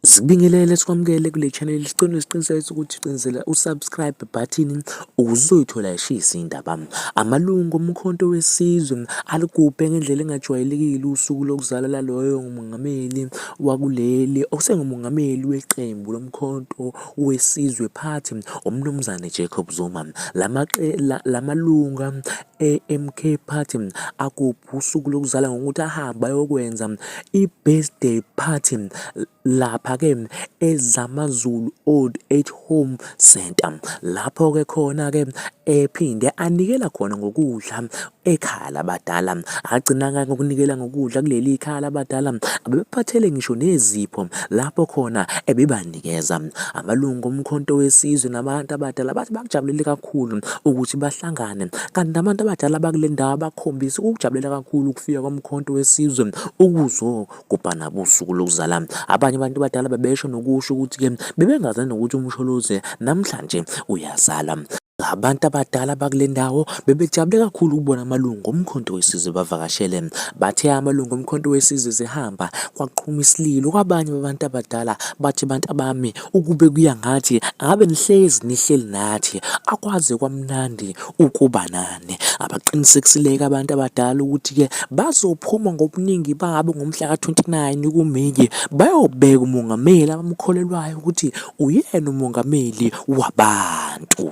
Sikubingelele sikwamukele kule channel, sicela isiqinisekiso ukuthi ucinzela u-subscribe button ukuze uzoyithola ishisa indaba. Amalungu oMkhonto weSizwe alugubhe ngendlela engajwayelekile usuku lokuzalwa laloyo ngumongameli wakuleli osengumongameli weqembu loMkhonto weSizwe Party uMnumzane Jacob Zuma. Lamalunga e-MK Party agubha usuku lokuzalwa ngokuthi ahambe ayokwenza i-birthday party lapha-ke eZamazulu Old Age Home Centre, lapho-ke khona-ke ephinde anikela khona ngokudla ekhaya labadala. Agcina ngokunikela ngokudla kuleli khaya labadala, abebaphathele ngisho nezipho lapho khona ebebanikeza. Amalungu oMkhonto weSizwe nabantu abadala bathi bakujabulele kakhulu ukuthi bahlangane, kanti nabantu abadala bakule ndawo bakhombise ukukujabulela kakhulu ukufika koMkhonto weSizwe ukuzogubha nabo usuku lokuzala. Abanye abantu abadala bebesho nokusho ukuthi-ke bebengazani nokuthi uMsholozi namhlanje uyazala. Abantu abadala bakule ndawo bebejabule kakhulu ukubona amalungu oMkhonto weSizwe bavakashele. Bathe amalungu oMkhonto weSizwe zihamba kwaqhuma isililo kwabanye babantu abadala bathi bantu abami ukube kuya ngathi ngabe nihlezi nihleli nathi akwaze kwamnandi ukuba nani. Abaqinisekisileke abantu abadala ukuthi-ke bazophuma ngobuningi babo ngomhla ka-29 kuMeyi bayobeka umongameli abamkholelwayo ukuthi uyena umongameli wabantu.